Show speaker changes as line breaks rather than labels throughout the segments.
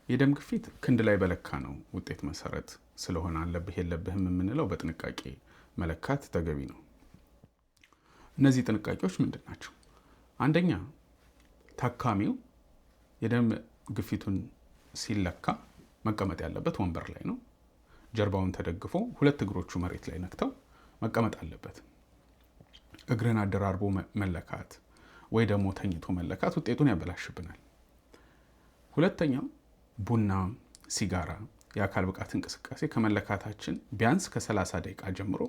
የደም ግፊት ክንድ ላይ በለካነው ውጤት መሰረት ስለሆነ አለብህ የለብህም የምንለው በጥንቃቄ መለካት ተገቢ ነው። እነዚህ ጥንቃቄዎች ምንድን ናቸው? አንደኛ፣ ታካሚው የደም ግፊቱን ሲለካ መቀመጥ ያለበት ወንበር ላይ ነው። ጀርባውን ተደግፎ ሁለት እግሮቹ መሬት ላይ ነክተው መቀመጥ አለበት። እግርን አደራርቦ መለካት ወይ ደግሞ ተኝቶ መለካት ውጤቱን ያበላሽብናል። ሁለተኛው፣ ቡና፣ ሲጋራ፣ የአካል ብቃት እንቅስቃሴ ከመለካታችን ቢያንስ ከ30 ደቂቃ ጀምሮ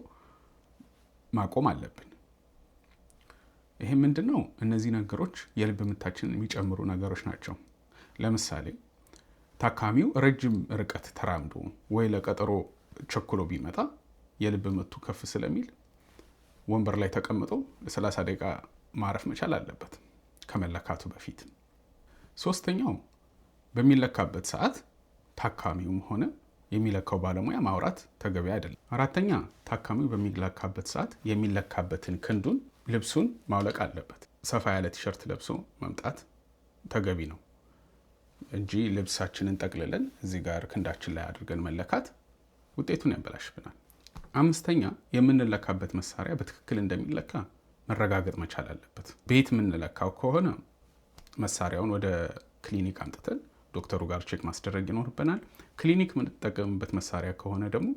ማቆም አለብን። ይሄ ምንድን ነው? እነዚህ ነገሮች የልብ ምታችንን የሚጨምሩ ነገሮች ናቸው። ለምሳሌ ታካሚው ረጅም ርቀት ተራምዶ ወይ ለቀጠሮ ቸኩሎ ቢመጣ የልብ ምቱ ከፍ ስለሚል ወንበር ላይ ተቀምጦ ለ30 ደቂቃ ማረፍ መቻል አለበት ከመለካቱ በፊት። ሶስተኛው፣ በሚለካበት ሰዓት ታካሚውም ሆነ የሚለካው ባለሙያ ማውራት ተገቢ አይደለም። አራተኛ፣ ታካሚው በሚለካበት ሰዓት የሚለካበትን ክንዱን ልብሱን ማውለቅ አለበት። ሰፋ ያለ ቲሸርት ለብሶ መምጣት ተገቢ ነው እንጂ ልብሳችንን ጠቅልለን እዚህ ጋር ክንዳችን ላይ አድርገን መለካት ውጤቱን ያበላሽብናል። አምስተኛ፣ የምንለካበት መሳሪያ በትክክል እንደሚለካ መረጋገጥ መቻል አለበት። ቤት የምንለካው ከሆነ መሳሪያውን ወደ ክሊኒክ አምጥተን ዶክተሩ ጋር check ማስደረግ ይኖርብናል። ክሊኒክ የምንጠቀምበት መሳሪያ ከሆነ ደግሞ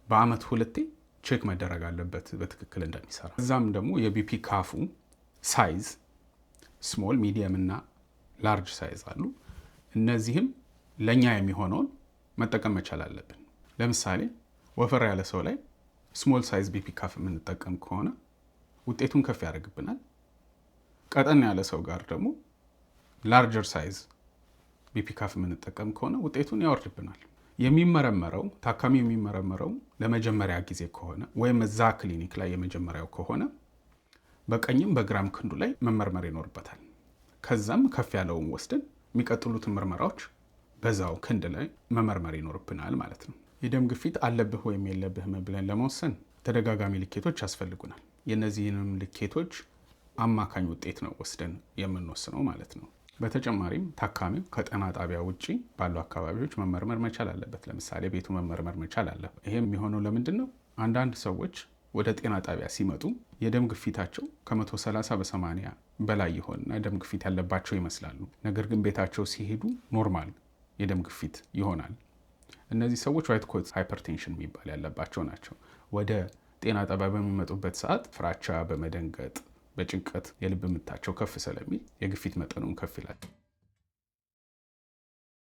በአመት ሁለቴ check መደረግ አለበት በትክክል እንደሚሰራ። እዛም ደግሞ የ BP cuff ኡ size small፣ medium እና large size አሉ። እነዚህም ለእኛ የሚሆነውን መጠቀም መቻል አለብን። ለምሳሌ ወፈር ያለ ሰው ላይ small size BP cuff የምንጠቀም ከሆነ ውጤቱን ከፍ ያደርግብናል። ቀጠን ያለ ሰው ጋር ደግሞ larger size BP cuff የምንጠቀም ከሆነ ውጤቱን ያወርድብናል። የሚመረመረው ታካሚ የሚመረመረው ለመጀመሪያ ጊዜ ከሆነ ወይም እዛ ክሊኒክ ላይ የመጀመሪያው ከሆነ በቀኝም በግራም ክንዱ ላይ መመርመር ይኖርበታል። ከዛም ከፍ ያለውን ወስደን የሚቀጥሉትን ምርመራዎች በዛው ክንድ ላይ መመርመር ይኖርብናል ማለት ነው። የደም ግፊት አለብህ ወይም የለብህም ብለን ለመወሰን ተደጋጋሚ ልኬቶች ያስፈልጉናል። የእነዚህንም ልኬቶች አማካኝ ውጤት ነው ወስደን የምንወስነው ማለት ነው። በተጨማሪም ታካሚው ከጤና ጣቢያ ውጭ ባሉ አካባቢዎች መመርመር መቻል አለበት። ለምሳሌ ቤቱ መመርመር መቻል አለበት። ይሄም የሚሆነው ለምንድን ነው? አንዳንድ ሰዎች ወደ ጤና ጣቢያ ሲመጡ የደም ግፊታቸው ከ130 በ80 በላይ ይሆንና የደም ግፊት ያለባቸው ይመስላሉ። ነገር ግን ቤታቸው ሲሄዱ normal የደም ግፊት ይሆናል። እነዚህ ሰዎች white coat hypertension የሚባል ያለባቸው ናቸው። ወደ ጤና ጣቢያ በሚመጡበት ሰዓት ፍራቻ፣ በመደንገጥ፣ በጭንቀት የልብ ምታቸው ከፍ ስለሚል የግፊት መጠኑም ከፍ ይላል።